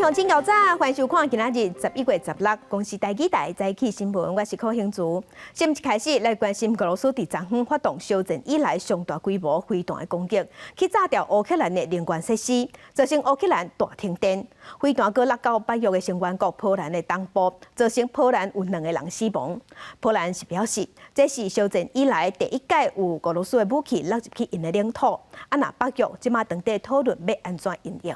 鄉親𠢕早，歡迎收看今仔日11月16公視台語台早起新聞，我是柯興竹。新聞一開始來關心俄羅斯佇昨昏發動休戰以來上大規模飛彈的攻擊，去炸掉烏克蘭的能源設施，造成烏克蘭大停電。飛彈閣落到北約的成員國波蘭的東部，造成波蘭有兩個人死亡。波蘭是表示，這是休戰以來第一擺有俄羅斯的武器落入去𪜶的領土。啊，若北約這馬當佇討論欲按怎因應。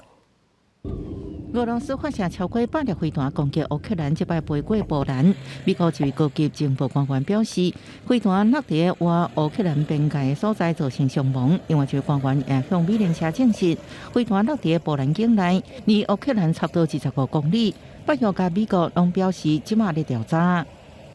俄羅斯發射超過100粒飛彈攻擊烏克蘭，這擺飛過波蘭。美國一位高級情報官員表示，飛彈落佇倚烏克蘭邊界的所在，造成傷亡。另外一位官員也向美聯社證實，飛彈落佇波蘭境內，離烏克蘭差不多25公里。北約佮美國攏表示，這馬咧調查。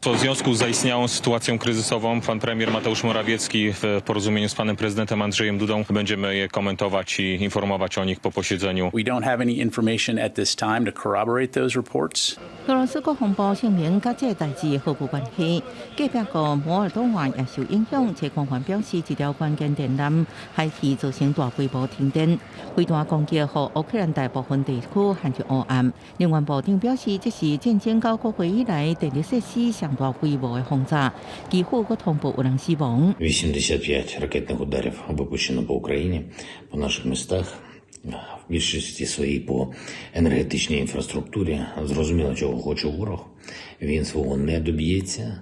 W związku z zaistniałą sytuacją kryzysową pan premier Mateusz Morawiecki w porozumieniu z panem prezydentem Andrzejem Dudą będziemy je komentować i informować o nich po posiedzeniu. We don't have any information at this time to corroborate those reports. 俄羅斯國防部聲明，佮這個代誌毫無關係。隔壁國摩爾多瓦也受影響，這官員表示，一條關鍵電纜海去造成大規模停電。飛彈攻擊予烏克蘭大部分地區陷入烏暗。能源部長表示，這是戰爭9個月以來電力設施上大規模的轟炸，基輔閣同步有人死亡。 85 ракетних ударів випущено по Україні, по наших містах, в більшості своїй по енергетичній інфраструктурі. Зрозуміло, чого хоче ворог. Він свого не доб'ється.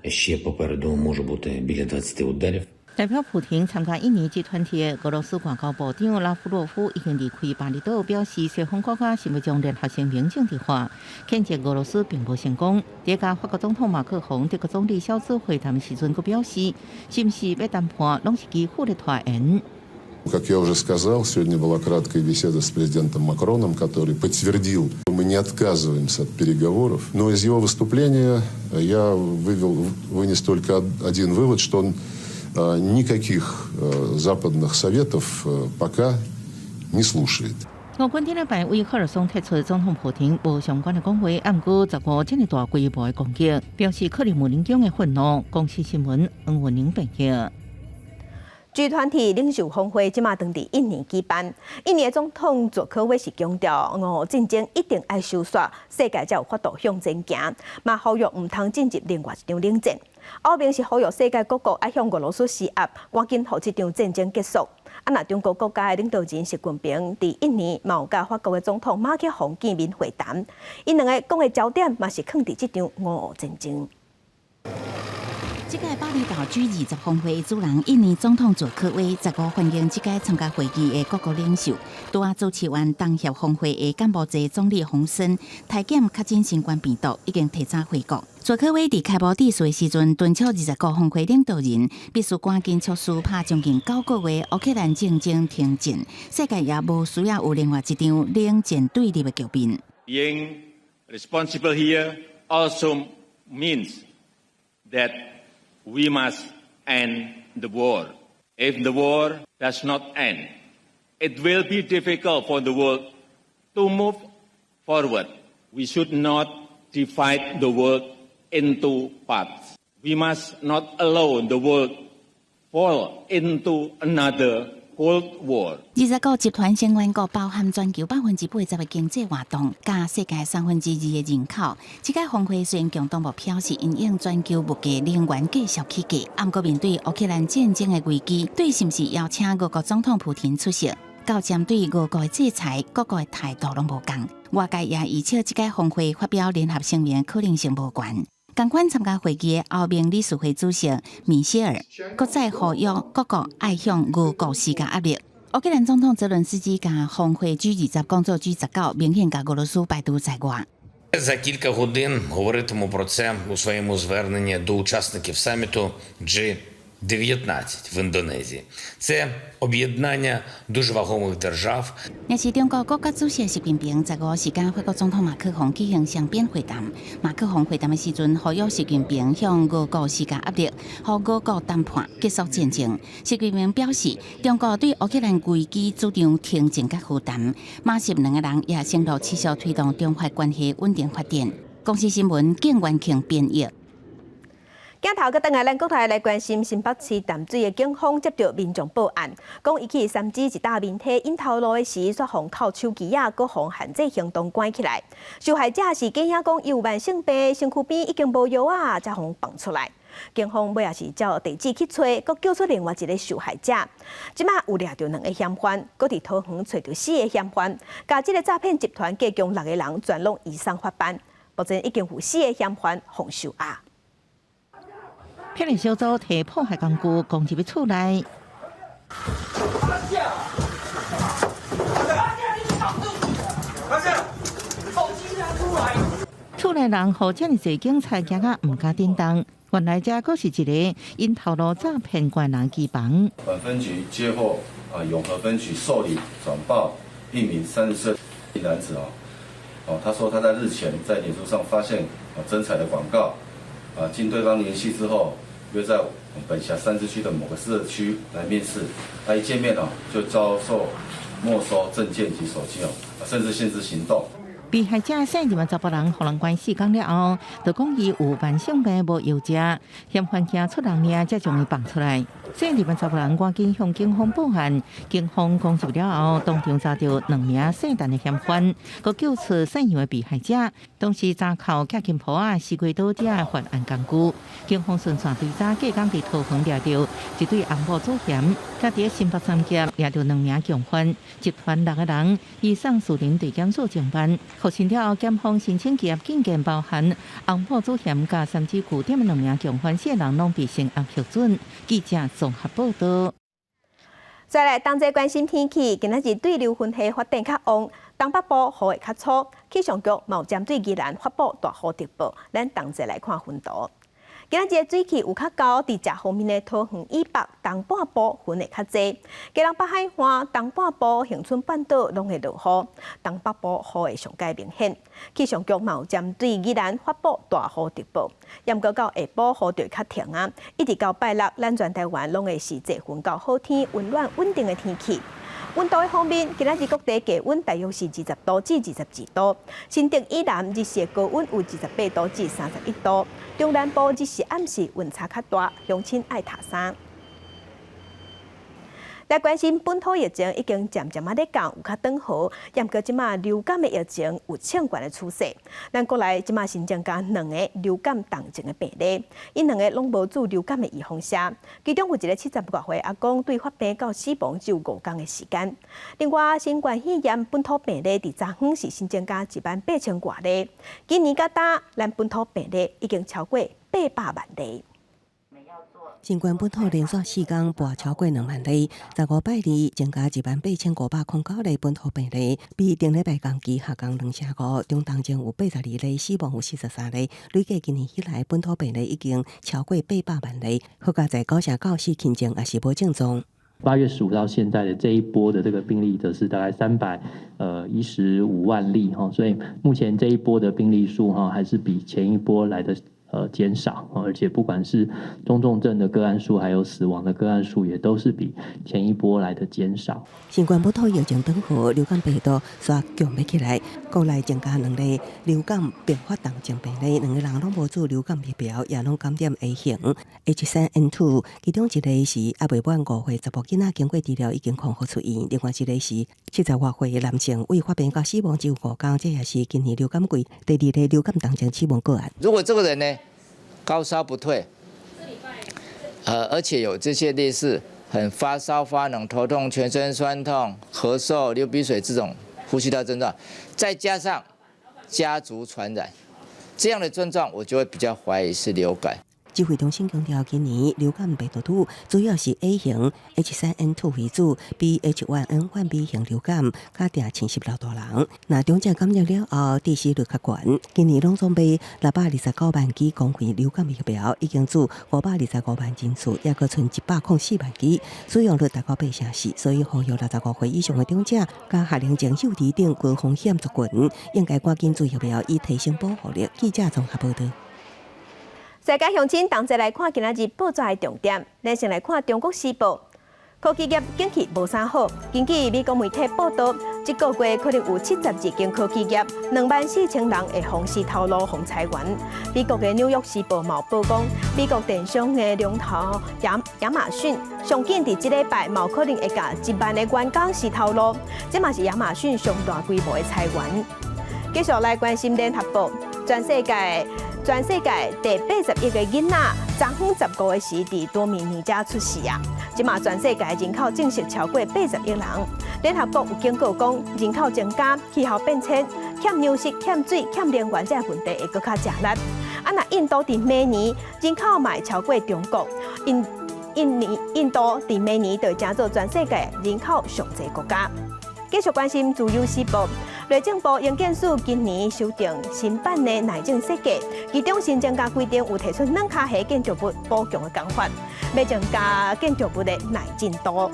Ще попереду може бути біля 20 ударів. 代表普廷參加印尼集團體的俄羅斯外交部長拉夫洛夫已經離開巴厘島，表示西方國家想欲將聯合聲明政治化，譴責俄羅斯並無成功。佇佮法國總統馬克宏、德國總理蕭茲會談時陣，閣表示，是毋是欲談判，攏是基輔咧拖延。 Как я уже сказал, сегодня была краткая беседа с президентом Макроном, который подтвердил, мы не отказываемся от переговоров. Но из его выступления я вынес только один вывод, что он никаких западных советов пока не слушает. 俄軍頂禮拜對赫爾松撤出總統普廷無相關的講話，毋過15這麼大規模的攻擊，表示克里姆林宮的憤怒。公視新聞黃文玲編譯。 G20領袖峰會這馬當佇印尼舉辦，印尼的總統佐科威是強調，俄烏戰爭一定愛收煞，世界才有法度向前行，嘛呼籲毋通進入另外一場冷戰。歐盟是呼籲世界各國愛向俄羅斯施壓，趕緊予這場戰爭結束。啊，若中國國家的領導人習近平佇印尼嘛有佮法國的總統馬克宏見面會談，𪜶兩个講的焦點嘛是囥佇這場俄烏戰爭。這屆巴厘島 G20峰會主人印尼總統佐科威十五歡迎這屆參加會議的各國領袖。拄仔主持完東協峰會的柬埔寨總理洪森，體檢確診新冠病毒，已經提早回國。佐科威佇開幕致辭的時陣，敦促20國峰會領導人必須趕緊促使拍將近9個月烏克蘭戰爭停戰，世界也無需要有另外一場冷戰對立的局面。 Being responsible here also means that we must end the war. If the war does not end, it will be difficult for the world to move forward. We should not divide the world into parts. We must not allow the world fall into another Cold War. 20個集團成員國包含全球80%的經濟活動，佮世界2/3的人口。這屆峰會雖然共同目標是因應全球物價、能源繼續起價，毋過面對烏克蘭戰爭的危機，對是毋是邀請俄國總統普廷出席，到針對俄國的制裁，各國的態度攏無仝。外界也預測這屆峰會發表聯合聲明的可能性無懸。仝款參加會議的歐盟理事會主席米歇爾，閣再呼籲各國愛向俄國施加壓力。烏克蘭總統澤倫斯基共峰會 G20講做 G19，明顯共俄羅斯排除在外。 За кілька годин говоритиму про це у своєму зверненні до учасників саміту G19 в Індонезії. Це об'єднання дуже вагомих держав. 若是中國國家主席習近平15時佮法國總統馬克宏舉行雙邊會談。馬克宏會談的時陣，呼籲習近平向俄國施加壓力，予俄國談判結束戰爭。習近平表示，中國對烏克蘭危機主張停戰佮和談。馬習兩个人也承諾持續推動中法關係穩定發展。公視新聞，景元慶編譯。鏡頭閣轉來咱國內來關心新北市淡水的警方接著民眾報案，講伊去三芝一搭面梯引頭路的時，煞予銬手機仔，閣予限制行動關起來。受害者是驚嚇講伊有慢性病，身軀邊已經無藥仔，才予放出來。警方尾仔是照地址去揣，閣救出另外一个受害者。這馬有掠著兩个嫌犯，閣佇桃園揣著四个嫌犯，共這个詐騙集團計共六个人全攏移送法辦。目前已經有四个嫌犯予收押。騙人小組提破壞工具攻入厝內。厝內人予遮爾濟警察驚甲毋敢振動。原來這閣是一个𪜶頭路詐騙關人機房。本分局接獲啊永和分局受理轉報一名30歲男子哦，哦，他說他在日前在臉書上發現啊徵才的廣告，啊，經對方聯繫之後，約在本轄三芝區的某個社區來面試，他一見面哦就遭受沒收證件及手機哦，甚至限制行動。被害者姓任的查埔人，予人關四工了後，就講伊有慢性病無藥食，嫌犯驚出人命，才將伊放出來。姓任的查埔人趕緊向警方報案，警方攻入了後，當場查著兩名姓陳的嫌犯，閣救出姓楊的被害者。當時查扣夾金鋪仔、西瓜刀這犯案工具。警方順紲追查，隔工佇桃園掠著一對翁某祖嫌，佮佇新北三峽掠著兩名共犯，集團六个人移送士林地檢署偵辦。復審了後，檢方申請羈押禁見，包含翁某祖嫌佮三芝據點的兩名共犯，四个人攏被聲押核准。記者綜合報道。再來，同齊關心天氣，今仔日對流雲系發展較旺，東北部雨會較粗。氣象局嘛有針對宜蘭發布大雨特報，咱同齊來看雲圖。今仔日水氣有較高，佇食方面的桃園以北、東半部雲會較濟。基隆北海岸、東半部、恆春半島攏會落雨，東北部雨會上蓋明顯。氣象局嘛有針對宜蘭發布大雨特報，毋過到下晡雨就會較停啊，一直到拜六，咱全台灣攏會是濟雲到好天、溫暖穩定的天氣。溫度的方面，今仔日各地低溫大約是20度至22度。新竹以南日時高溫有28度至31度。中南部日時暗時溫差較大，鄉親愛疊衫。來關心本土疫情已經漸漸仔咧降，有較轉好。毋過這馬流感的疫情有衝懸的趨勢。咱國內這馬新增加兩个流感重症的病例，𪜶兩个攏無注流感的預防射。其中有一个70外歲阿公對發病到死亡只有5工的時間。另外，新冠肺炎本土病例佇昨昏是新增加1萬8千外例。今年到今，咱本土病例已經超過800萬例。新冠本土連續四工破超過2萬例，15拜二增加1萬8509例本土病例，比頂禮拜同期下降2成5。中重症有82例，死亡有43例。累計今年以來本土病例已經超過800萬例，好佳哉9成94輕症抑是無症狀。8月15到現在的這一波的這個病例，則是大概315萬例哈，所以目前這一波的病例數哈，還是比前一波來的減少，而且不管是中重症的個案數，還有死亡的個案數，也都是比前一波來的減少。新冠本土疫情轉好，流感病毒煞強欲起來，國內增加兩例流感併發重症病例，兩個人攏無注流感疫苗，也攏感染 A 型 H3N2，其中一个是猶未滿5歲查埔囡仔，經過治療已經康復出院；另外一个是70外歲男性，對發病到死亡只有5工，這也是今年流感季第二例流感重症死亡個案。如果這個人呢，高燒不退，而且有這些類似很發燒、發冷、頭痛、全身痠痛、咳嗽、流鼻水這種呼吸道症狀，再加上家族傳染這樣的症狀，我就會比較懷疑是流感。指揮中心強調，今年流感病毒株主要是 A 型 H3N2 為主，比 H1N1 B 型流感較定侵襲老大人。若長者感染了後，致死率較懸。今年攏總買629萬劑公費流感疫苗，已經注525萬人次，猶閣賰104萬劑，使用率達到84%。所以呼籲65歲以上的長者，佮學齡前幼兒等高風險族群，應該趕緊注疫苗，以提升保護力。記者綜合報導。世界鄉親同齊來看今仔日報紙的重點。咱先來看《中國時報》，科技業景氣無啥好。根據美國媒體報道，這個月可能有72間科技業，24,000人會予死頭路予裁員。美國的紐約時報嘛報講，美國電商的龍頭亞馬遜，上緊佇這禮拜嘛可能會共1萬个員工死頭路，這嘛是亞馬遜上大規模的裁員。繼續來關心聯合報，全世界第81個囡仔，昨昏15个時佇多米尼加出世啊！這馬全世界人口正式超過80億人。聯合國有警告講，人口增加、氣候變遷、欠糧食、欠水、欠能源這個問題會閣較食力。啊，若印度佇明年人口嘛會超過中國，印印尼印度佇明年就會成做全世界人口上濟國家。繼續關心自由時報，內政部營建署今年修訂新版的耐震設計，其中新增加規定有提出軟跤蝦建築物補強的工法，欲增加建築物的耐震度。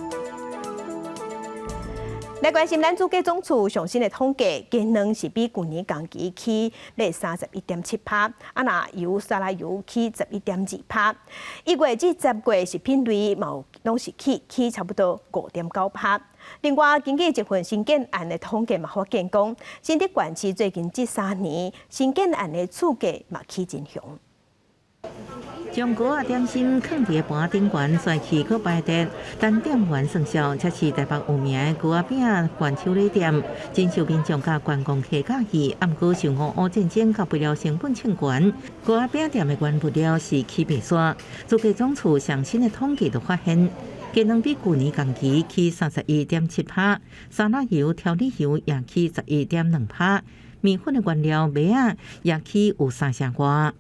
來關心咱主計總處上新的統計，雞卵是比舊年同期起欲31.7%，啊若油沙拉油起11.2%，1月至10月食品類嘛攏是起差不多5.9%。另外，根據一份新建案的統計嘛發現講，新竹縣市最近這3年新建案的厝價嘛起真兇。將糕仔點心囥佇盤頂懸，帥氣閣擺設，等店員算數，這是台北有名的糕仔餅伴手禮店，真受民眾佮觀光客佮意。毋過受俄烏戰爭佮肥料成本衝懸，糕仔餅店的原物料是起袂煞。主計總處上新的統計就發現，雞卵比舊年同期起31.7%，沙拉油、調理油也起11.2%，麵粉的原料麥仔也起有三成外。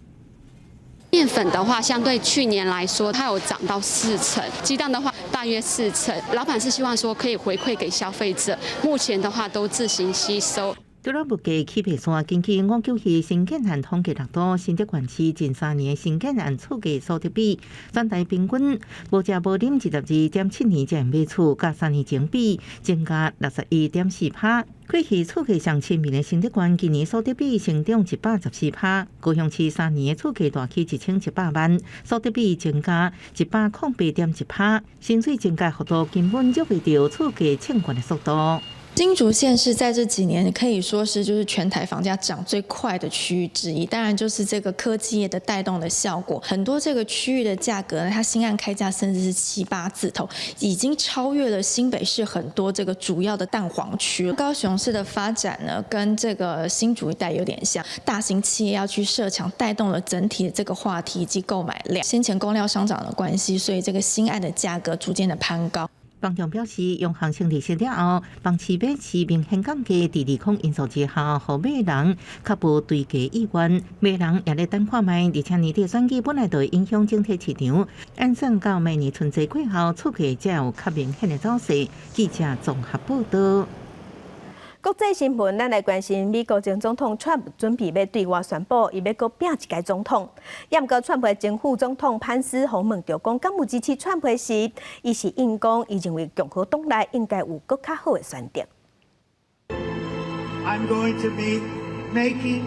麵粉的話，相對去年來說，它有漲到四成；雞蛋的話，大約四成。老闆是希望說可以回饋給消費者，目前的話都自行吸收。除了物價起袂煞，根據597新建案統計錄到，新竹縣市近3年新建案厝價所得比，全台平均無食無啉22.7年才會買厝，佮3年前比增加61.4%。過去厝價上親民的新竹縣，今年所得比成長114%，高雄市3年的厝價大起1100萬，所得比增加108.1%，薪水增加幅度根本追袂著厝價衝懸的速度。新竹縣是在這幾年可以說是就是全台房價漲最快的區域之一，當然就是這個科技業的帶動的效果，很多這個區域的價格呢，它新案開價甚至是七八字頭，已經超越了新北市很多這個主要的蛋黃區。高雄市的發展呢，跟這個新竹一帶有點像，大型企業要去設廠，帶動了整體的這個話題以及購買量。先前工料上漲的關係，所以這個新案的價格逐漸的攀高。房仲表示，央行升利息了後，房市買市明顯降低，佇利空因素之下，予買人較無追加意願，賣人也咧等看覓，而且年底選舉本來就會影響整體市場，按算到明年春季過後，厝價才有較明顯的走勢。記者綜合報導。國際新聞，咱來關心美國前總統川普準備欲對外宣布，伊欲閣拼一屆總統。也毋過，川普前副總統潘斯予問著講，敢有支持川普時，伊是應講，伊認為共和黨內應該有閣較好的選擇。 I'm going to be making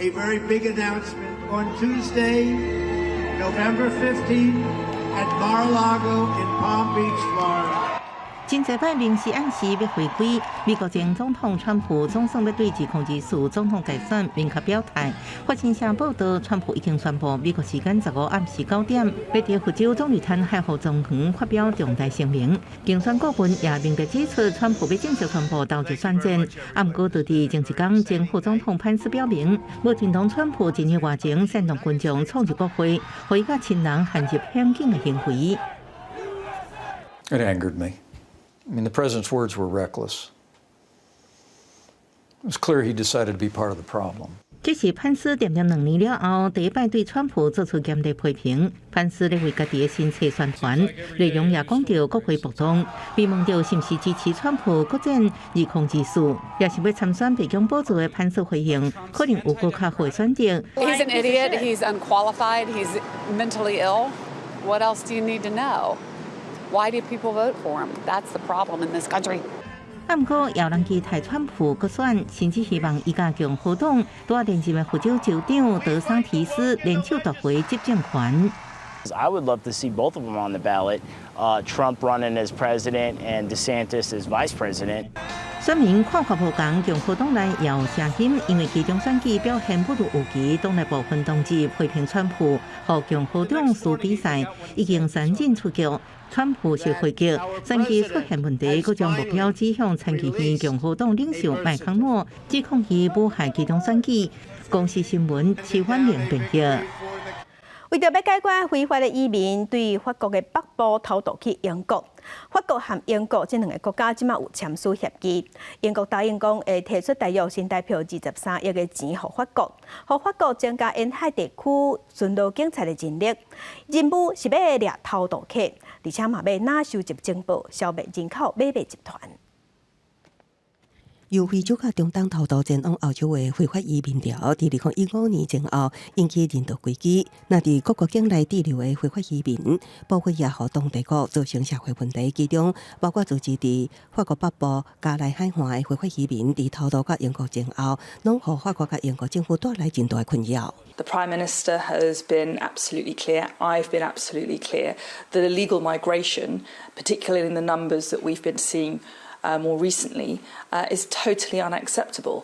a very big announcement on Tuesday, November 15th at Mar-a-Lago in Palm Beach, Florida. 真濟擺明示暗示欲回歸，美國前總統川普總算欲對2024總統大選明確表態。法新社報道，川普已經宣布，美國時間15暗時9點，欲佇佛州棕櫚灘海湖莊園發表重大聲明。競選顧問也明白指出，川普欲正式宣布投入選戰。毋過，就佇前一工，前副總統潘斯表明，無認同川普一年外前煽動群眾衝入國會，予伊佮親人陷入險境的行為。 It angered me. I mean, the president's words were reckless. It was clear he decided to be part of the problem. 這是潘斯連任2年了後，第一擺對川普做出嚴厲批評。潘斯咧為家己的新冊宣傳，內容也講著國會暴動，被問著是毋是支持川普閣戰2024，抑是欲參選白宮寶座的潘斯回應，可能有閣較好的選擇。 He's an idiot. He's unqualified. He's mentally ill. What else do you need to know? Why do people vote for him? That's the problem in this country. 毋過，有人期待川普閣選，甚至希望伊佮共和黨拄連任的佛州州長德桑提斯聯手奪回執政權。 I would love to see both of them on the ballot, Trump running as president and DeSantis as vice president. 選民看法無仝，共和黨內也有聲音，因為期中選舉表現不如預期，黨內部分同志批評川普，予共和黨輸比賽已經三振出局。川普是回擊選舉出現問題，閣將目標指向參議院共和黨領袖麥康諾，指控伊舞害期中選舉。公視新聞徐婉玲編譯。為著欲解決非法的移民對法國的北部偷渡去英國，法國和英國這兩个國家這馬有簽署協議。英國答應講會提出大約新台幣23億的錢予法國，予法國增加沿海地區巡邏警察的人力。任務是欲掠偷渡客，而且嘛欲若收集情報，消滅人口買賣集團。由非洲佮中東偷渡前往歐洲的非法移民潮，佇2015年前後引起人道危機。若佇各國境內滯留的非法移民，部分也予當地國造成社會問題。其中包括聚集佇法國北部加萊海岸的非法移民，佇偷渡到英國前後，攏予法國佮英國政府帶來真大的困擾。 The Prime Minister has been absolutely clear. I've been absolutely clear that illegal migration, particularly in the numbers that we've been seeing more recently, is totally unacceptable.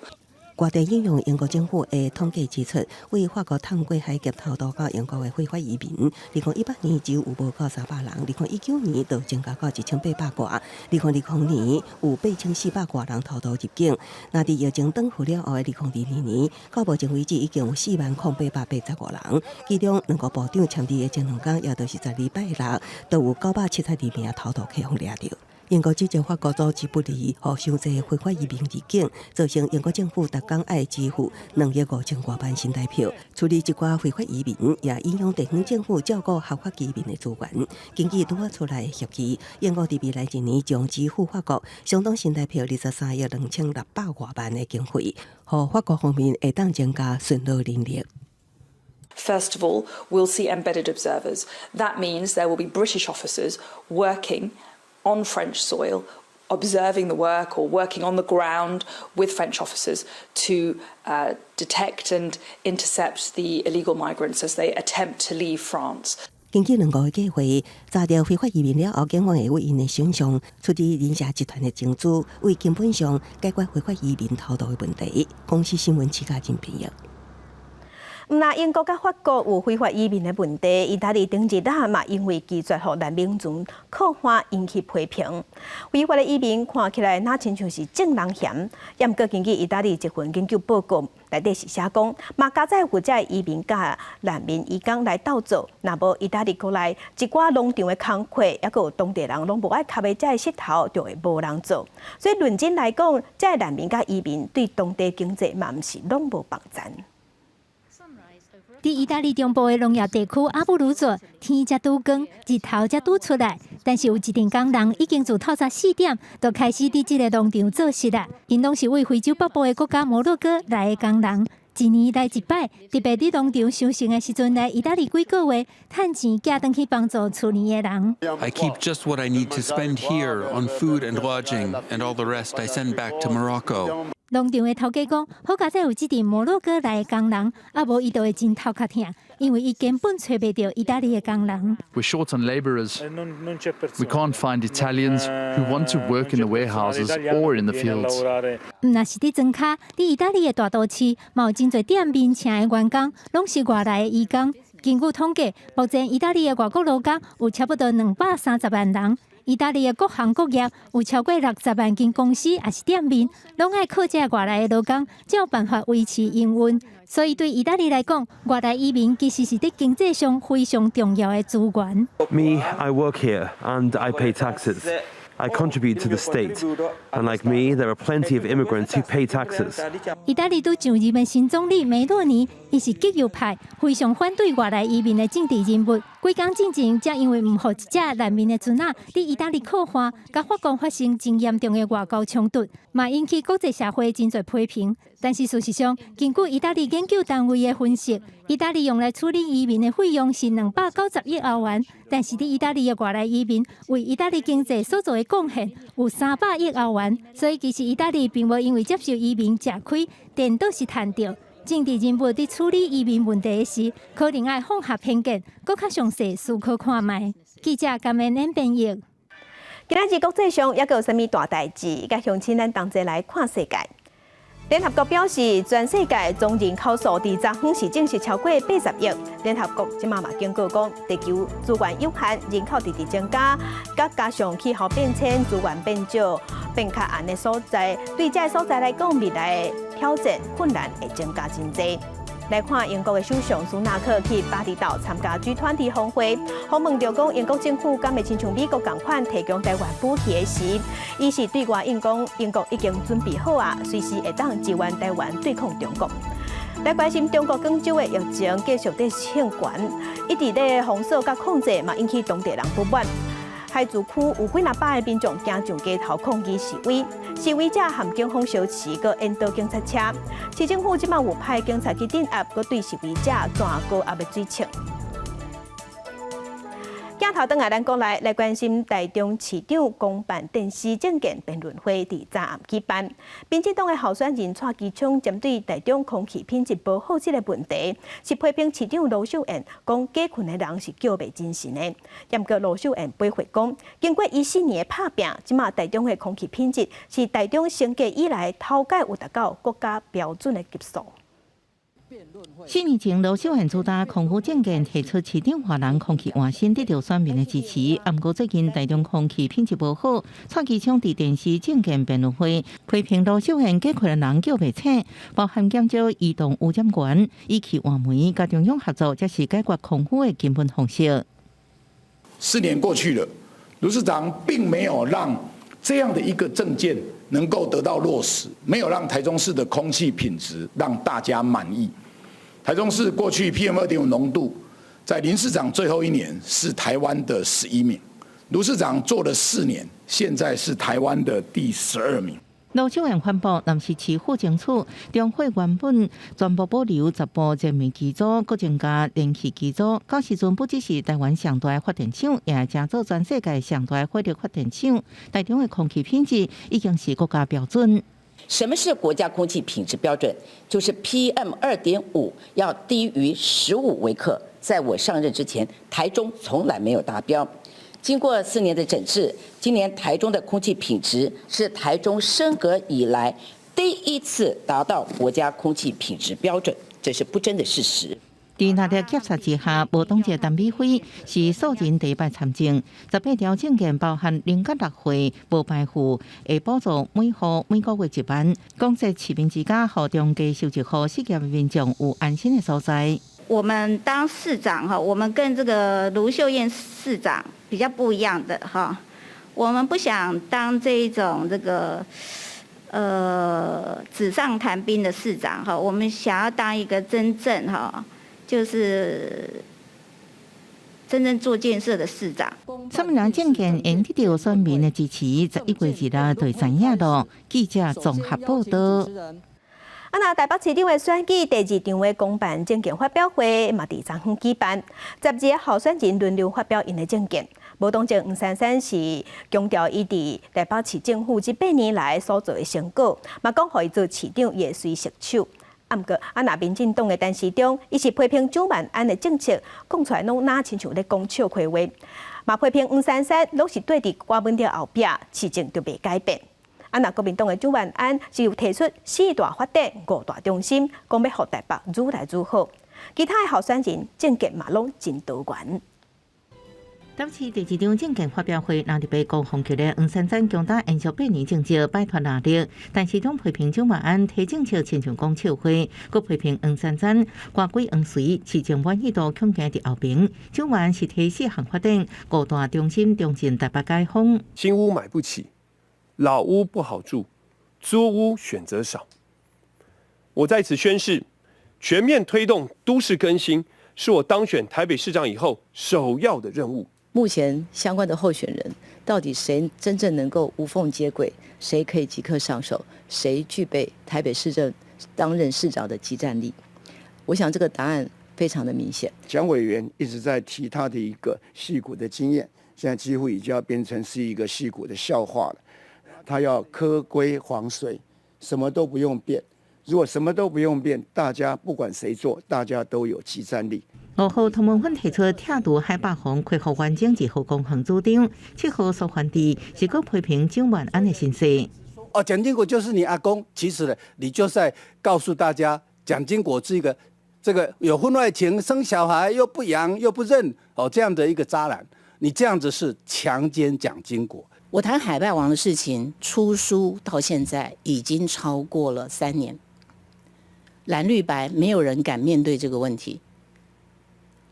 外電引用英國政府的統計指出，對法國通過海峽偷渡到英國的非法移民，2018年只有無夠300人，2019年就增加到1800外，2020年有8400外人偷渡入境。若佇疫情轉復了後的2022年，到目前為止已經有40,885人，其中兩個部長簽字的前兩工，也就是12拜六，都有972名偷渡客予掠著。英國指責法國組織不利，予傷濟非法移民入境，造成英國政府逐工愛支付2億5千外萬新台幣，處理這寡非法移民，也影響地方政府照顧合法移民的資源。根據拄仔出來的協議，英國佇未來一年將支付法國相當新台幣23億2600外萬的經費，予法國方面會當增加巡邏人力。 First of all, we'll see embedded observers. That means there will be British officers working on French soil, observing the work or working on the ground with French officers to detect and intercept the illegal migrants as they attempt to leave France. 根據兩個計劃，查著非法移民了後，警方會對𪜶的身上出佇人蛇集團的證據，為根本上解決非法移民偷渡的問題。公視新聞，徐家仁編譯。毋但英國佮法國有非法移民的問題，意大利頂日仔嘛，因為拒絕予難民船靠岸引起批評。非法的移民看起來若親像是眾人嫌，毋過根據意大利一份研究報告內底是寫講，嘛佳哉有遮移民佮難民移工來鬥做，若無意大利國內一寡農場的工課，抑閣有當地人攏無愛囥的遮的穡頭，就會無人做。所以論真來講，遮難民佮移民對當地經濟嘛毋是攏無幫贊。佇意大利中部的農業地區阿布魯佐，天才拄光，日頭才拄出來，但是有一陣工人已經自透早4點就開始佇這个農場做事啦。𪜶攏是對非洲北部的國家摩洛哥來的工人，一年來一擺，特別佇農場收成的時陣來意大利幾個月，趁錢寄轉去幫助厝裡的人。 I keep just what I need to spend here on food and lodging, and all the rest I send back to Morocco. 農場的頭家講，好佳哉有這陣摩洛哥來的工人，啊無伊就會真頭殼疼，因為伊根本揣袂著意大利的工人。 We're short on laborers. We can't find Italians who want to work in the warehouses or in the fields. 毋若是佇莊跤，佇意大利的大都市，嘛有真濟店面車的員工，攏是外來的移工。根據統計，目前意大利的外國勞工有差不多230萬人。意大利的各行各業有超過60萬間公司，抑是店面，攏愛靠這外來的勞工，才有辦法維持營運。所以對意大利來講，外來移民其實是佇經濟上非常重要的資源。 Me, I work here and I pay taxes. I contribute to the state. And like me, there are plenty of immigrants who pay taxes. 意大利拄上任的新總理梅洛尼，伊是極右派，非常反對外來移民的政治人物。幾工進前，才因為毋予一隻難民的船仔佇意大利靠岸，佮法國發生真嚴重的外交衝突，嘛引起國際社會真濟批評。但是事實上，根據意大利研究單位的分析，意大利用來處理移民的費用是290億歐元，但是佇意大利的外來移民為意大利經濟所做的貢獻有300億歐元，所以其實意大利並無因為接受移民食虧，顛倒是趁著。政治人物佇處理移民問題時，可能愛放下偏見，閣較詳細思考看覓。記者甘文恩編譯。今仔日國際上猶閣有啥物大代誌？佮鄉親咱同齊來看世界。聯合國表示，全世界總人口數佇昨昏是正式超過80億。聯合國這馬嘛警告講，地球資源有限，人口直直增加，佮加上氣候變遷、資源變少、變較絚的所在，對這个所在來講，未來的挑戰困難會增加真濟。來看英國的首相蘇納克去巴厘島參加 G20 峰會，訪問著講英國政府敢會親像美國仝款提供台灣武器的時，伊是對外應講英國已經準備好啊，隨時會當支援台灣對抗中國。來關心中國廣州的疫情繼續佇升懸，一直咧封鎖佮控制，嘛引起當地人不滿。海珠區有幾若百个民眾行上街頭抗議示威，示威者和警方相持，閣引導警察車。市政府這馬有派警察去鎮壓，閣對示威者彈高壓的水槍。鏡頭轉來咱國內來關心台中市長公辦電視政見辯論會佇昨暗舉辦。民進黨的候選人蔡其昌針對台中空氣品質無好這个問題，是批評市長盧秀燕講假睏的人是叫袂精神的。毋過盧秀燕回回講，經過伊4年的拍拚，這馬台中的空氣品質是台中升格以來頭擺有達到國家標準的級數。 4年前，盧秀燕主打空污政見，提出市長換人空氣換新，得到選民的支持。毋過最近台中空氣品質無好，蔡其昌佇電視政見辯論會批評盧秀燕假睏的人叫袂醒，包含減少移動污染源、以氣換煤、佮中央合作，才是解決空污的根本方式。 4年過去了，盧市長並沒有讓這樣的一個政見能夠得到落實，沒有讓台中市的空氣品質讓大家滿意。台中市過去 PM 2.5濃度，在林市長最後一年是台灣的11名，盧市長做了4年，現在是台灣的第12名。盧秀燕反駁，若是市府爭取中火原本全部保留10部燃煤機組，閣增加燃氣機組，到時陣不只是台灣上大的發電廠，也會成做全世界上大的火力發電廠。台中的空氣品質已經是國家標準。什麼是國家空氣品質標準？就是 PM 2.5要低於15微克。在我上任之前，台中從來沒有達標。經過4年的整治，今年台中的空氣品質是台中升格以來第一次達到國家空氣品質標準，這是不爭的事實。佇壓力夾殺之下，無黨籍陳美輝是素人第一擺參政，18條政見包含0到6歲無排付，會補助每戶每個月1萬，講說市民之家予中低收入戶失業的民眾有安心的所在。我們當市長哈，我們跟這個盧秀燕市長比較不一樣的哈，我們不想當這一種這個紙上談兵的市長哈，我們想要當一個真正哈，就是真正做建設的市長。啥物人政見會得到選民的支持，11月2日就知影囉。記者綜合報道。啊，那台北市長的選舉第二場的公辦政見發表會嘛，佇昨昏舉辦，12个候選人輪流發表𪜶的政見。無黨籍黃珊珊是強調伊佇台北市政府這8年來所做的成果，嘛講予伊做市長會隨熟手。啊，毋過啊，若民進黨的陳時中，伊是批評蔣萬安的政策，講出來攏若親像咧講笑話話，嘛批評黃珊珊攏是綴佇郭文的後壁，市政就袂改變。啊，若國民黨的蔣萬安是有提出四大發展、五大中心，講欲予台北愈來愈好。其他的候選人政見嘛攏真多元。當時第二場政見發表會，若佇被高雄區的黃珊珊強打延續8年政績擺脫壓力，陳時中批評蔣萬安提政策親像講笑話，閣批評黃珊珊官鬼黃隨，市政滿意度恐驚佇後邊。蔣萬安是提四項發展，五大中心中進台北解放。新屋買不起，老屋不好住，租屋選擇少。我在此宣誓，全面推動都市更新，是我當選台北市長以後首要的任務。目前相關的候選人，到底誰真正能夠無縫接軌？誰可以即刻上手？誰具備台北市政擔任市長的即戰力？我想這個答案非常的明顯。蔣委員一直在提他的一個矽谷的經驗，現在幾乎已經要變成是一個矽谷的笑話了。他要科規黃隨，什麼都不用變。如果什麼都不用變，大家不管誰做，大家都有即戰力。5號湯文芬提出拆除海霸王恢復完整二號公園主張，7號蘇煥智是閣批評蔣萬安的身世。哦，蔣經國就是你阿公，其實呢，你就在告訴大家，蔣經國是一個這個有婚外情、生小孩又不養又不認哦這樣的一個渣男，你這樣子是強姦蔣經國。我談海霸王的事情，出書到現在已經超過了3年，藍綠白沒有人敢面對這個問題，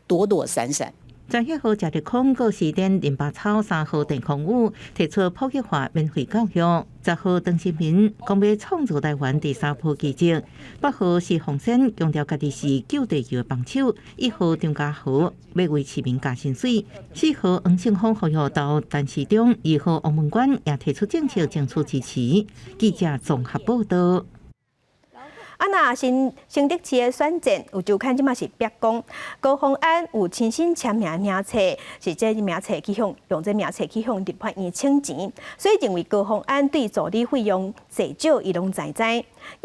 躲躲閃閃。17號謝立康閣視點林百超，3號鄭匡宇提出普及化免費教育。10號陳新民講欲創造台灣第三波奇蹟。8號施鳳仙強調家己是救地球的幫手。1號張家豪欲為市民加薪水。4號黃勝峰呼籲投陳時中。2號王文冠也提出政策爭取支持。記者綜合報道。啊，若新新竹市的選戰，有周刊這馬是逼講高虹安有親身簽名名冊，是這名冊去向用這名冊去向立法院請錢，所以認為高虹安對助理費用濟少，伊攏知知。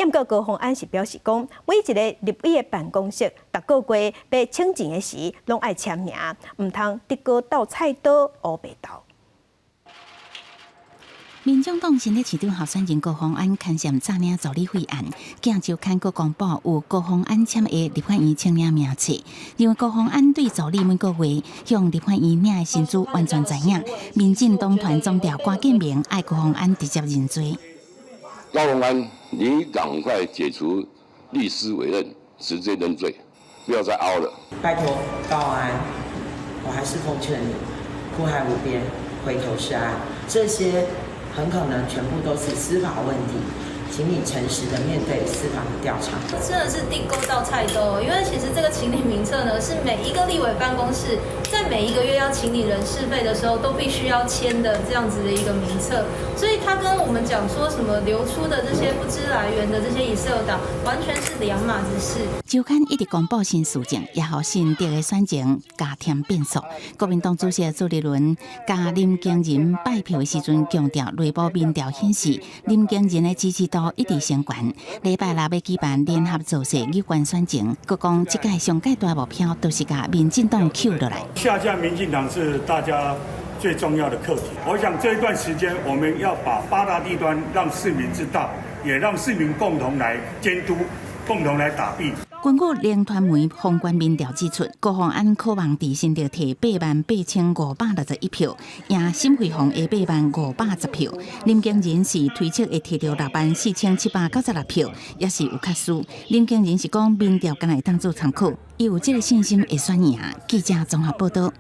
毋過高虹安是表示講，每一個立委的辦公室，逐個月欲請錢的時，攏愛簽名，毋通竹篙鬥菜刀烏白鬥。民眾黨新竹市長候選人高虹安牽涉詐領助理費案，鏡週刊閣公布有高虹安簽的立法院請領名冊，認為高虹安對助理每個月向立法院領的薪資完全知影。民進黨團總召郭建明愛高虹安直接認罪。高虹安，你趕快解除律師委任，直接認罪，不要再凹了。拜託高虹安，我還是奉勸你，苦海無邊，回頭是岸。這些很可能全部都是司法問題，請你誠實的面對司法的調查。真的是竹篙鬥菜刀，因為其實這個請領名冊呢，是每一個立委辦公室在每一個月要請領人事費的時候都必須要簽的這樣子的一個名冊，所以他跟我們講說什麼流出的這些不知來源的這些 Excel 檔，完全是兩碼子事。週刊一直公布新事證，也予新竹的選情加添變數。國民黨主席朱立倫佮林耕仁拜票的時陣，強調內部民調顯示林耕仁的支持度一直升懸。禮拜六欲舉辦聯合造勢有關選情，閣講這屆上蓋大目標就是共民進黨抾落來。下架民進黨是大家最重要的課題。我想這一段時間，我們要把八大地段讓市民知道，也讓市民共同來監督，共同來打弊。根據聯傳媒宏觀民調指出，高虹安可望佇新竹提88,561票，贏沈慧虹的80,510票。林耕仁是推測會提著64,796票，也是有較輸。林耕仁是講民調敢若會當做參考，伊有這个信心會選贏。記者綜合報道。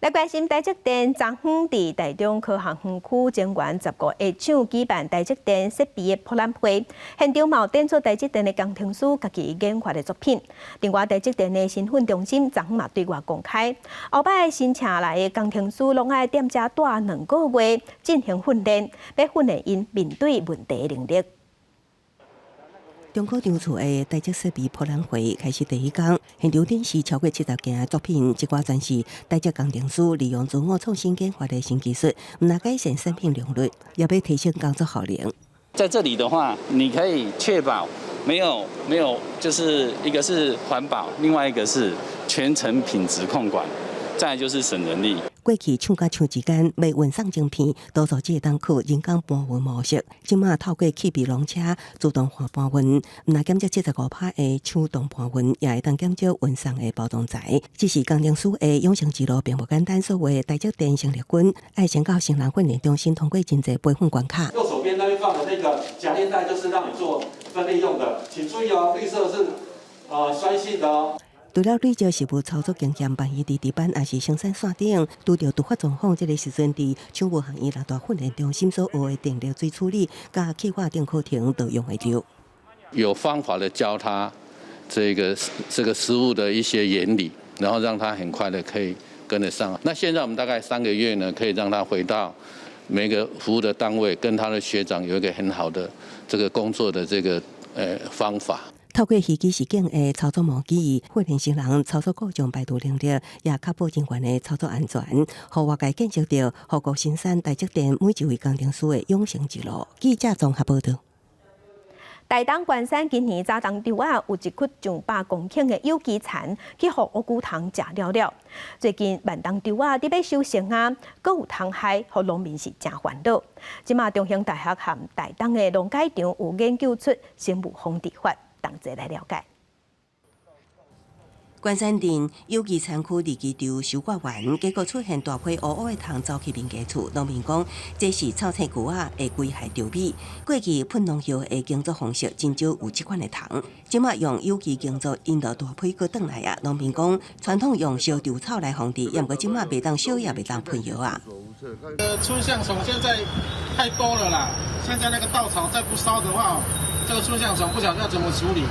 來關心台積電，昨昏佇台中科學園區增員15個廠舉辦台積電設備的博覽會，現場嘛有展出台積電的工程師家己研發的作品。另外，台積電的新訓中心昨昏嘛對外公開，後擺新請來的工程師攏愛踮遮蹛2個月進行訓練，欲訓練𪜶面對問題的能力。中科長厝的台積設備博覽會開始第一工，現場展示超過70件作品，這寡全是台積工程師利用自我創新研發的新技術，毋但改善產品良率，也欲提升工作效能。在這裡的話，你可以確保沒有沒有，就是一個是環保，另外一個是全程品質控管，再來就是省人力。過去廠佮廠之間欲運送晶片，多數只會當靠人工搬運模式。這馬透過氣臂籠車自動化搬運，毋但減少75%的手動搬運，也會當減少運送的包裝材。只是工程師的養成之路並無簡單，所謂台積電生力軍，愛先到新人訓練中心通過真濟培訓關卡。右手邊那邊放的那個夾鏈袋，就是讓你做分類用的，請注意哦，綠色是酸性的哦。除了累積實務操作經驗，萬一佇地板抑是生產線頂拄著突發狀況，這个時陣佇廠務學院六大訓練中心所學的電熱水處理、佮氣化等課程都用會著。有方法的教他這個實務的一些原理，然後讓他很快的可以跟得上。那現在我們大概3個月呢，可以讓他回到每個服務的單位，跟他的學長有一個很好的這個工作的這個方法。透過虛擬實境的操作模擬，訓練新人操作故障排除能力，也確保人員的操作安全，予外界見識著護國神山台積電每一位工程師的養成之路。記者綜合報道。台東關山今年早冬稻仔有一窟上百公頃的有機田，去予烏龜蟲食了了。最近萬冬稻仔佇欲收成啊，閣有蟲害，予農民是誠煩惱。這馬中興大學和台東的農改場有研究出生物防治法，同齊來了解。關山鎮有機田區二期稻收割完，結果出現大批烏烏的蟲走去民家厝。農民講，這是臭青龜仔會危害稻米。過去噴農藥的耕作方式真少有這款的蟲，這馬用有機耕作引導大批閣轉來啊。農民講，傳統用燒稻草來防治，毋過這馬袂當燒也袂當噴藥啊。春象蟲現在太多了啦，現在那個稻草再不燒的話，這個春象蟲不曉得要怎麼處理。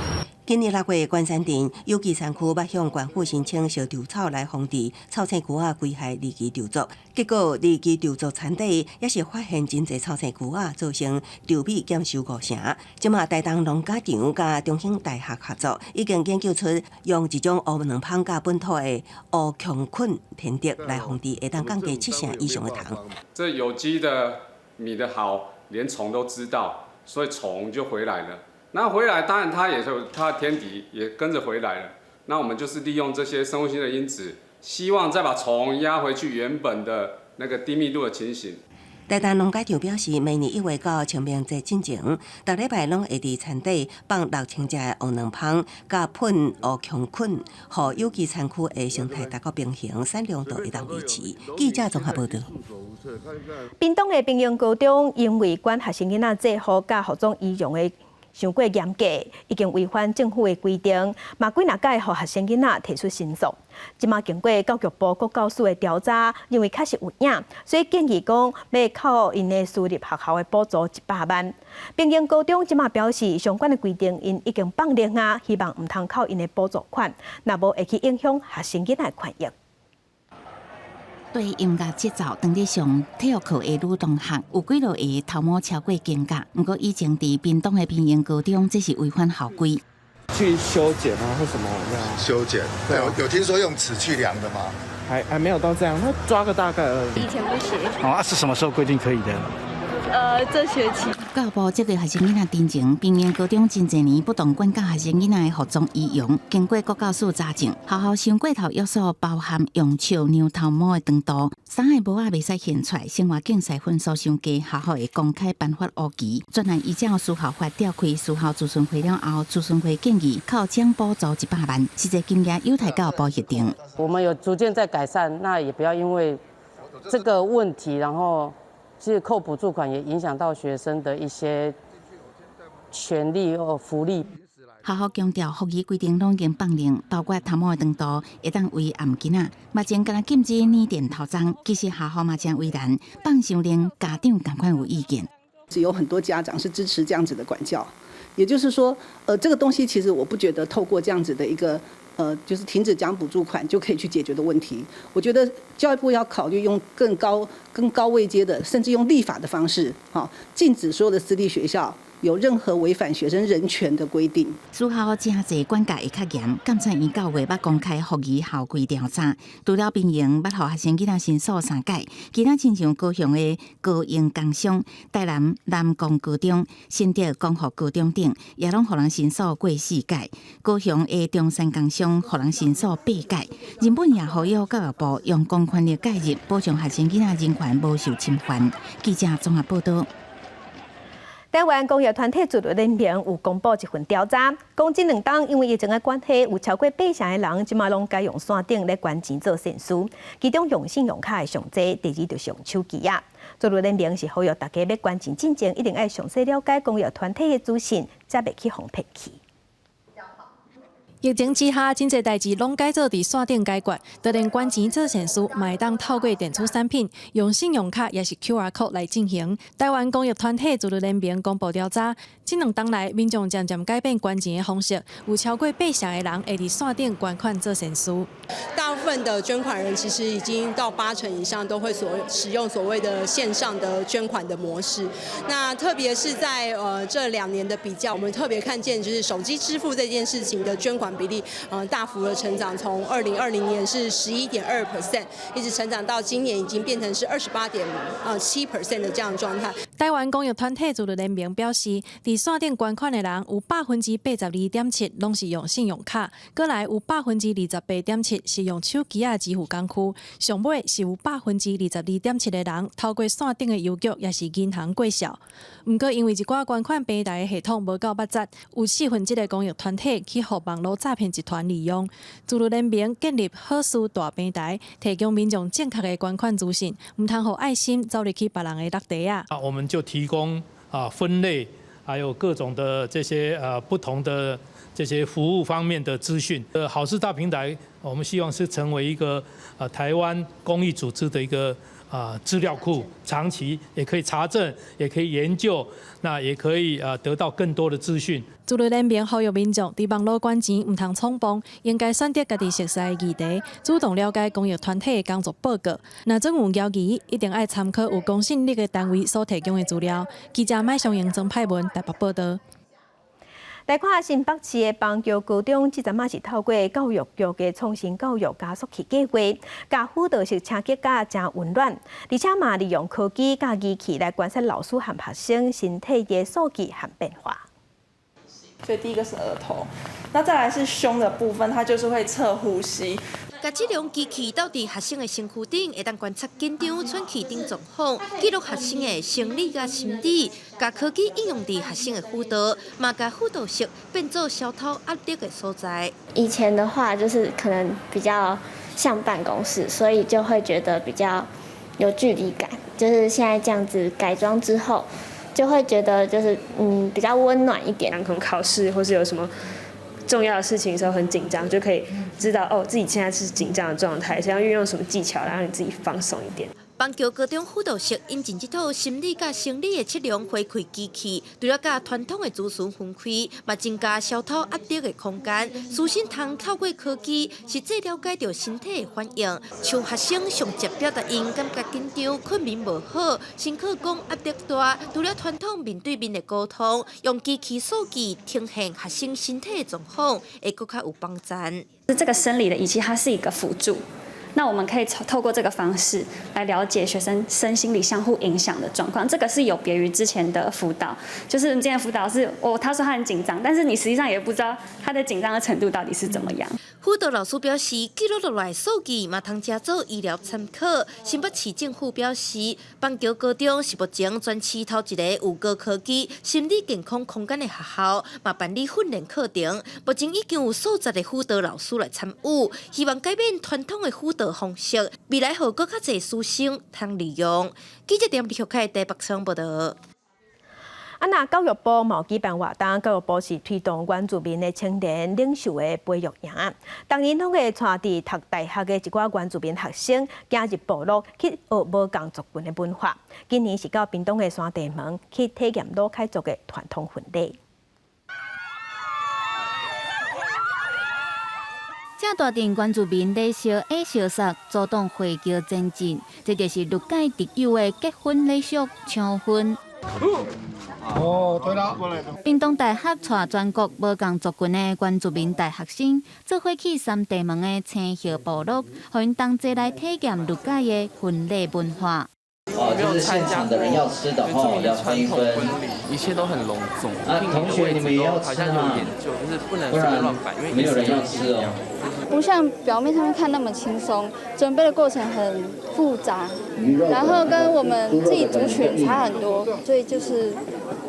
今年6月，關山鎮有機田區欲向縣府申請燒稻草來防治臭青龜仔危害二期稻作，結果二期稻作田底也是發現真濟臭青龜仔，造成稻米減收5成。這馬台東農改場佮中興大學合作，已經研究出用一種烏卵蜂佮本土的烏強菌天敵來防治，會當降低7成以上的蟲。這有機的米的好，連蟲都知道，所以蟲就回來了。那回來，當然它也是它的天敵，也跟着回來了。那我們就是利用這些生物性的因子，希望再把蟲壓回去原本的那個低密度的情形。台東農改場表示，每年1月到清明節進前，逐禮拜攏會佇田底放6000隻的烏卵蜂，佮噴烏強菌，予有機田區的生態達到平衡，產量就會當維持。記者綜合報導。屏東的平榮高中因為管學生囡仔制服佮服裝儀容的傷過嚴格，已經違反政府的規定，嘛幾若擺予學生囡仔提出申訴。這馬經過教育部國教署的調查，認為確實有影，所以建議講欲扣𪜶的私立學校的補助100萬。平榮高中這馬表示，相關的規定𪜶已經放任啊，希望毋通扣𪜶的補助款，若無會去影響學生囡仔的權益。對音樂節奏，當咧上體育課的女同學有幾落個頭毛超過肩胛，毋過以前佇屏東的平榮高中，這是違反校規。去修剪啊，或什麼這樣？修剪，對，有聽說用尺去量的嗎？還沒有到這樣，他抓個大概而已。以前不行。哦，啊，是什麼時候規定可以的？這學期。教育部這個學生囡仔進前，平榮高中真濟年不當管教學生囡仔的服裝儀容，經過國教署查證，學校傷過頭約束包含用笑量頭毛的長度，衫的帽仔袂使顯出來，生活競賽分數傷低，學校會公開頒發烏旗。專案依照私校法召開私校諮詢會了後，諮詢會建議扣獎補助100萬，實際金額有待教育部核定。我們有逐漸在改善，那也不要因為這個問題，然後。其實扣補助款也影響到學生的一些權利或福利。學校強調，服儀規定攏已經放任，包括頭毛的長度會當圍頷頸仔，目前敢若禁止染電頭鬃。其實學校嘛誠為難，放傷令家長仝款有意見。只有很多家長是支持這樣子的管教，也就是說，這個東西其實我不覺得透過這樣子的一個。就是停止獎補助款就可以去解決的問題。我覺得教育部要考慮用更高、更高位階的，甚至用立法的方式，哈，禁止所有的私立學校有任何違反學生人權的規定。私校真濟管教會較嚴，監察院9月欲公開服儀校規調查，除了平榮欲予學生囡仔申訴三屆，其他親像高雄的高榮工商、台南南光高中、新竹光復高中等，也攏予人申訴過四屆。高雄的中山工商予人申訴八屆。日本也呼籲教育部用公權力介入，保障學生囡仔人權無受侵犯。記者綜合報導。台灣公益團體自律聯盟有公布一份調查，講這兩冬因為疫情的關係，有超過8成的人這馬攏改用線頂來捐錢做善事，其中用信用卡的上濟，第二就是用手機仔。自律聯盟是呼籲大家欲捐錢進前，一定愛詳細了解公益團體的資訊，才袂去予騙去。疫情之下，真濟代誌攏改做佇線頂解決，就連捐錢做善事，嘛會當透過電子產品，用信用卡抑是 QR code 來進行。台灣公益團體自律聯盟公布調查，這兩冬來民眾漸漸改變捐錢的方式，有超過8成的人會佇線頂捐款做善事。大部分的捐款人其實已經到8成以上都會所使用所謂的線上的捐款的模式。那特別是在這2年的比較，我們特別看見就是手機支付這件事情的捐款比例，大幅的成長，從2020年是11.2%，一直成長到今年已經變成是28.7% 的這樣狀態。台灣公益團體自律聯盟表示，佇線頂捐款的人有82.7%攏是用信用卡，閣來有28.7%是用手機仔支付工具，上尾是有22.7%的人透過線頂的郵局抑是銀行過數。毋過因為一寡捐款平台的系統無夠密實，有四分之一的公益團體去予網路詐騙集團利用。自律聯盟建立好事大平台，提供民眾正確的捐款資訊，毋通予愛心走入去別人的落袋仔。啊，我們就提供分類，還有各種的這些不同的這些服務方面的資訊。好事大平台，我們希望是成為一個台灣公益組織的一個資料庫，長期也可以查證，也可以研究，那也可以得到更多的資訊。自律聯盟呼籲民眾佇網路捐錢毋通衝動，應該選擇家己熟似的議題，主動了解公益團體的工作報告。若總有猶疑，一定愛參考有公信力的單位所提供的資料。記者麥尚英、曾派文台北報導。來看新北市的邦橋高中，這陣仔是透過教育局的創新教育加速器計劃，共輔導室清潔甲誠溫暖，而且嘛利用科技佮儀器來觀察老師和學生身體的數據和變化。所以第一個是額頭，那再來是胸的部分，它就是會測呼吸。共這種機器鬥佇學生的身軀頂，會當觀察緊張、喘氣等狀況，記錄學生的生理佮心理。共科技應用佇學生的輔導，嘛共輔導室變做消除壓力的所在。以前的話，就是可能比較像辦公室，所以就會覺得比較有距離感。就是現在這樣子改裝之後，就會覺得就是比較溫暖一點。可能考試或是有什麼重要的事情的時候很緊張，就可以知道哦自己現在是緊張的狀態，想要運用什麼技巧來讓你自己放鬆一點。邦橋高中輔導室引進這套心理佮生理的測量回饋機器，除了佮傳統的諮詢分開，嘛增加消除壓力的空間。師生通透過科技，實際了解著身體的反應。像學生上捷表達𪜶感覺緊張、睏眠無好，上課講壓力大。除了傳統面對面的溝通，用機器數據呈現學生身體的狀況，會閣較有幫助。這個生理的儀器，它是一個輔助。那我們可以透過這個方式來了解學生身心理相互影響的狀況，這個是有別於之前的輔導，就是之前輔導是，哦，他說他很緊張，但是你實際上也不知道他的緊張的程度到底是怎麼樣。輔導老師表示，記錄落來數據嘛通當做醫療參考。新北市政府表示，邦橋高中是目前全市頭一個有高科技心理健康空間的學校，嘛辦理訓練課程。目前已經有數十个輔導老師來參與，希望改變傳統的輔導方式，未來予閣較濟師生通利用。記者點李玉凱台北採報導。啊，若教育部嘛舉辦活動，教育部是推動原住民的青年領袖的培育營，逐年攏會帶佇讀大學的一寡原住民學生，行入部落去學無仝族群的文化。今年是到屏東的山地門去體驗魯凱族的傳統婚禮。正大陣原住民禮俗矮小說，阻擋花轎前進，這就是魯凱特有的結婚禮俗搶婚。哦，對啦。屏東大學帶全國無仝族群的原住民大學生，做伙去三地門的青葉部落，予𪜶同齊來體驗魯凱的婚禮文化。哦，就是現場的人要吃的話，要分一分。一切都很隆重。啊，同學你們也要吃嗎？就是不能隨便亂擺，因為沒有人要吃哦。不像表面上面看那麼輕鬆，準備的過程很複雜，然後跟我們自己族群差很多，所以就是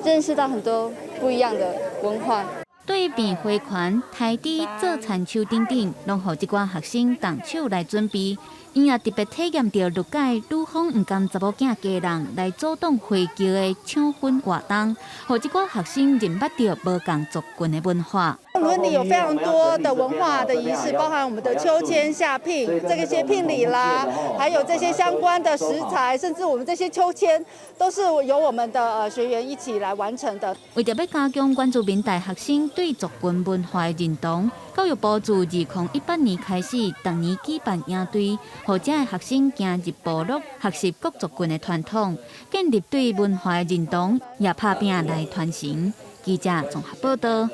認識到很多不一樣的文化。對變花環、抬豬、做田手等等，攏予這寡學生動手來準備。𪜶也特別體驗著魯凱女方毋甘查某囝家人來阻擋花轎的搶婚活動，予這寡學生認捌著無仝族群的文化。倫理有非常多的文化的儀式，包含我們的秋千下聘，這個些聘禮啦，還有這些相關的食材，甚至我們這些秋千，都是由我們的學員一起來完成的。為著欲加強原住民大學生對族群文化的認同，教育部自2018年開始，逐年舉辦營隊，予遮的學生行入部落，學習各族群的傳統，建立對文化的認同，也拍拚來傳承。記者綜合報導。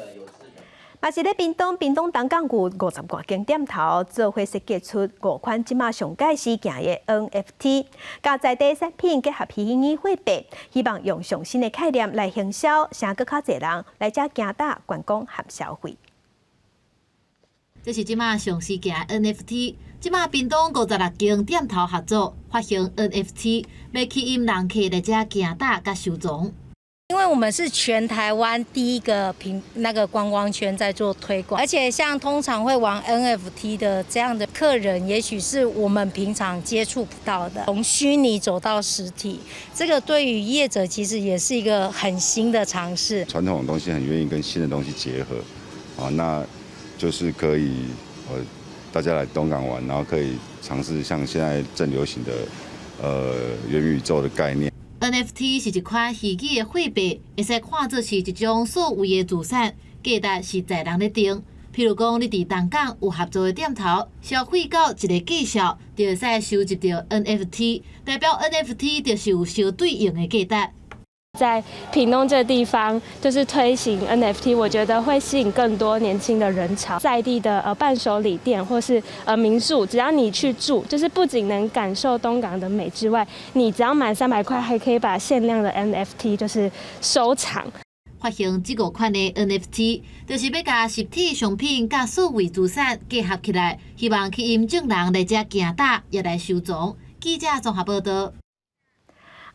嘛是咧屏東，屏東東港有50外間店頭做伙設計出五款這馬上蓋時行的 NFT，佮在地產品結合虛擬貨幣，希望用上新的概念來行銷，吸閣較濟人來遮行搭觀光和消費。這是這馬上時行 NFT，這馬屏東56間店頭合作發行 NFT，欲吸引人客來遮行搭佮收藏。因為我們是全台灣第一個平那個觀光圈在做推廣，而且像通常會玩 NFT 的這樣的客人，也許是我們平常接觸不到的，從虛擬走到實體，這個對於業者其實也是一個很新的嘗試。傳統的東西很願意跟新的東西結合，啊，那就是可以大家來東港玩，然後可以嘗試像現在正流行的元宇宙的概念。 NFT 是一款虛擬的貨幣，會使看做是一種數位的資產，價值是在人咧定。譬如講，你佇東港有合作的店頭，消費到一个價數，就會使收集著 NFT，代表 NFT 就是有相對應的價值。在屏東這個地方，就是推行 NFT，我覺得會吸引更多年輕的人潮，在地的伴手禮店或是民宿，只要你去住，就是不僅能感受東港的美之外，你只要滿300塊，還可以把限量的 NFT 就是收藏。發行這五款的 NFT，就是欲共實體商品佮數位資產結合起來，希望吸引眾人來遮行搭，也來收藏。記者綜合報道。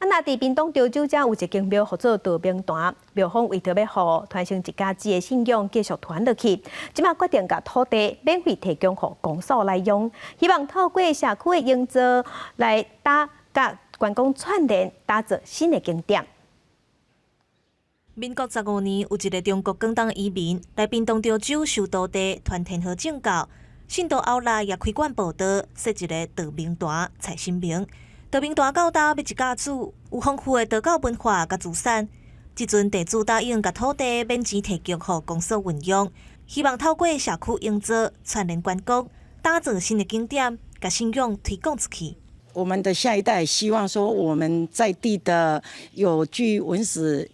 啊，若佇屏東潮州遮有一間廟號做道明壇，廟方為著欲予傳承一家子的信仰繼續傳落去，這馬決定共土地免費提供予公所來用，希望透過社區的營造來打佮觀光串聯，打造新的景點。民國15年，有一个中國廣東移民來屏東潮州收土地，傳天河正教，信徒後來也開館布道，設一个道明壇祭神明。道明壇到今欲一家子有豐富的道教文化佮資產，這陣地主答應共土地免錢提供予公所運用，希望透過社區營造、串聯觀光，打造新的景點，共信仰推廣出去。我們的下一代希望說，我們在地的有具文史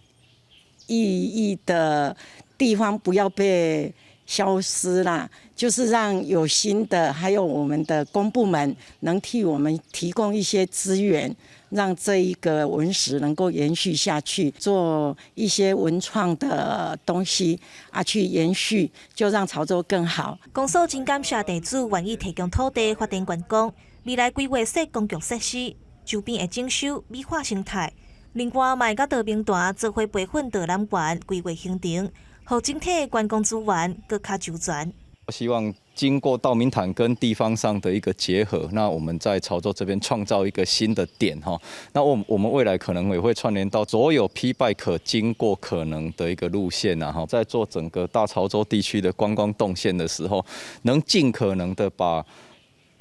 意義的地方不要被消失啦，就是讓有心的，還有我們的公部門能替我們提供一些資源，讓這一個文史能夠延續下去，做一些文創的東西啊，去延續，就讓潮州更好。公所真感謝地主願意提供土地發展觀光，未來規劃設公共設施，周邊會整修美化生態。另外，嘛會佮道明壇做伙培訓導覽員，規劃行程，予整體觀光資源閣較周全。希望經過道明壇跟地方上的一個結合，那我們在潮州這邊創造一個新的點哈。那我們未來可能也會串聯到所有 P bike 經過可能的一個路線啊哈，在做整個大潮州地區的觀光動線的時候，能盡可能的把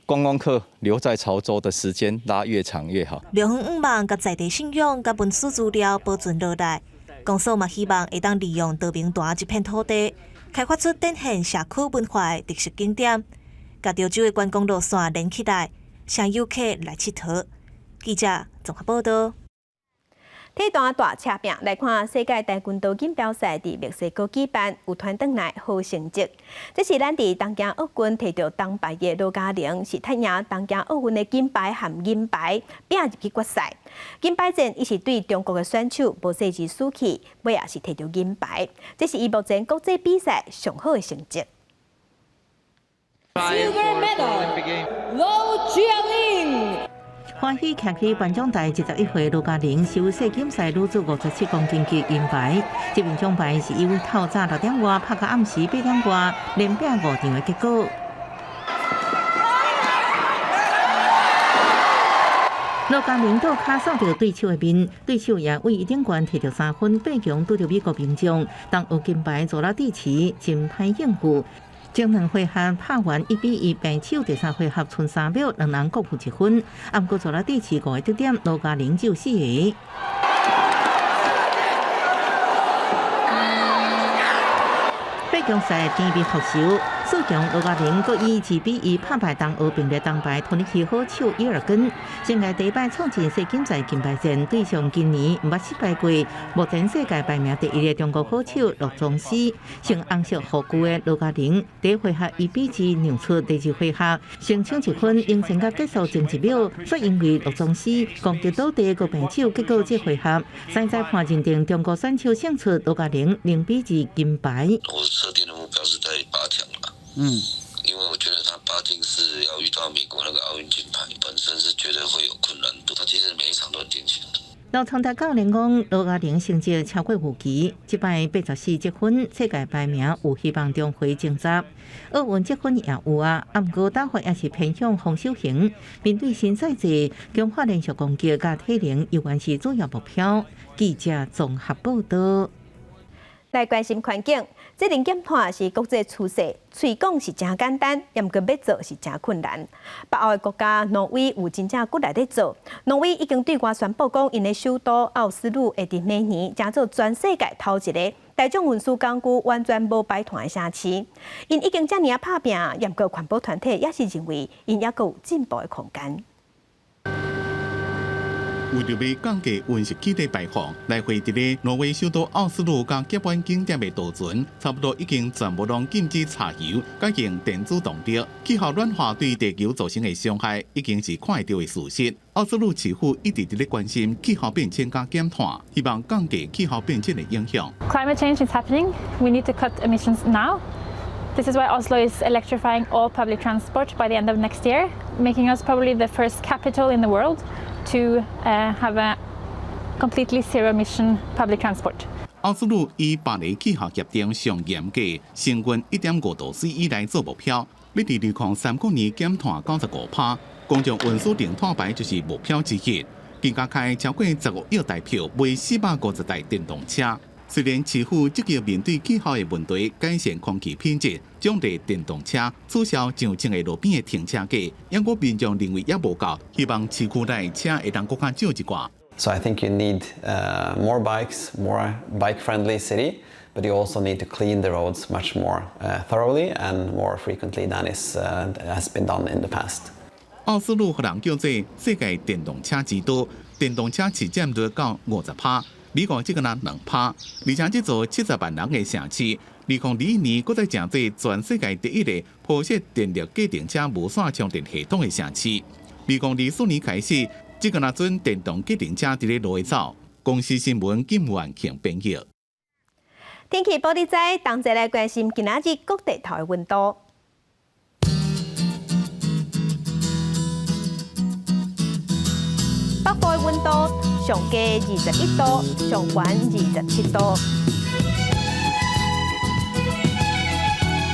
觀光客留在潮州的時間拉越長越好。廟方向望共在地信仰佮文史資料保存落來，公所嘛希望會當利用道明壇這片土地，開發出展現社區文化的特色景點，共潮州的觀光路線連起來，吸遊客來𨑨迌。記者綜合報道。體壇大車拼來看世界跆拳道錦標賽佇墨西哥舉辦，有傳轉來好成績。這是咱佇東京奧運提著銅牌的羅嘉玲，是踢贏東京奧運的金牌和銀牌，拼入去決賽。金牌戰，伊是對中國的選手無細緻輸去，尾仔是提著銀牌。這是伊目前國際比賽上好的成績。 Silver medal，羅嘉玲。歡喜徛佇頒獎台，71歲羅嘉玲收世錦賽女子57公斤級銀牌。這面獎牌是伊透早6點外拍到暗時8點外，連拼5場的結果。羅嘉玲倒跤掃著對手的面，對手也為伊頂懸提著3分，8強拄著美國名將，東奧金牌佐拉蒂奇真歹應付。前兩回合拍完1比1平手，第三回合賰3秒，兩人各負1分。毋過佐拉蒂奇5個得點，羅嘉玲只有4個。八強賽甜蜜復仇，四強羅嘉玲閣以2比1拍敗東歐並列銅牌突尼斯好手伊爾根，生涯第一擺闖進世錦賽金牌戰，對上今年毋捌失敗過，目前世界排名第一的中國好手駱宗師，穿紅色護具的羅嘉玲，第一回合1比2讓出，第二回合先搶一分，領先到結束前一秒，卻因為駱宗師攻擊倒地個平手，結果這回合三裁判認定中國選手勝出，羅嘉玲0比2金牌。我設定的目標是在8強啦。因為我覺得他八進是要遇到美國那個奧運金牌，本身是覺得會有困難度。他其實每一場都很堅強。劉聰達教練講，羅嘉玲成績超過預期，這擺84積分，世界排名有希望重回前十。奧運積分也有啊，啊毋過打法也是偏向防守型。面對新賽制，強化連續攻擊佮體能，猶原是主要目標。記者綜合報道。來關心環境，節能減碳是國際趨勢，喙講是誠簡單，毋過欲做是誠困難。北歐的國家挪威有真正骨力咧做，挪威已經對外宣布講，𪜶的首都奧斯陸會佇明年成做全世界頭一个大眾運輸工具完全無排碳的城市。𪜶已經遮爾仔拍拚，毋過環保團體也是認為，𪜶猶閣有進步的空間。為著欲降低溫室氣體排放，來回佇咧挪威首都奧斯陸佮夾灣景點的渡船，差不多已經全部攏禁止柴油，改用電子動力。氣候暖化對地球造成的傷害，已經是看會著的事實。奧斯陸市府一直佇咧關心氣候變遷佮減碳，希望降低氣候變遷的影響。 Climate change is happening. We need to cut emissions now. This is why Oslo is electrifying all public transport by the end of next year, making us probably the first capital in the world to have a completely zero emission public transport. 奧斯陸以巴黎氣候協定上嚴格，升溫1.5度 C 以內做目標，欲佇2030年減碳95%，公眾運輸零碳排就是目標之一。更加開超過15億台票買450台電動車。雖然市府積極面對氣候的問題，改善空氣品質，獎勵電動車，取消上千个路邊的停車格，毋過民眾認為猶無夠，希望市區內車會當閣較少一寡。 So I think you need more bikes, more bike-friendly city, but you also need to clean the roads much more thoroughly and more frequently than has been done in the past. 奧斯陸予人叫做世界電動車之都，電動車市佔率到50%。美國這個若2%，而且這座70萬人的城市，2021年閣再成做全世界第一个鋪設電力計程車無線充電系統的城市。2024年開始，這個若準電動計程車佇咧路下走。公視新聞金萬慶編譯。天氣報你知，同齊來關心今仔日各地頭的溫度。北部的溫度上低21度，上懸27度。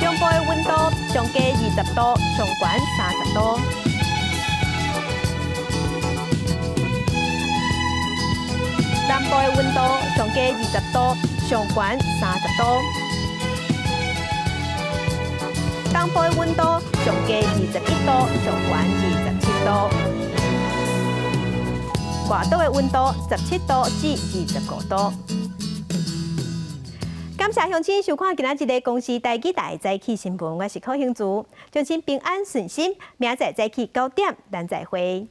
中部的溫度上低20度，上懸30度。南部的溫度上低20度，上懸30度。東部的溫度上低21度，上懸27度。外島的溫度17度至25度。感謝鄉親收看今仔日的公視台語台早起新聞，我是柯興竹，祝親平安順心，明仔載早起9點，咱再會。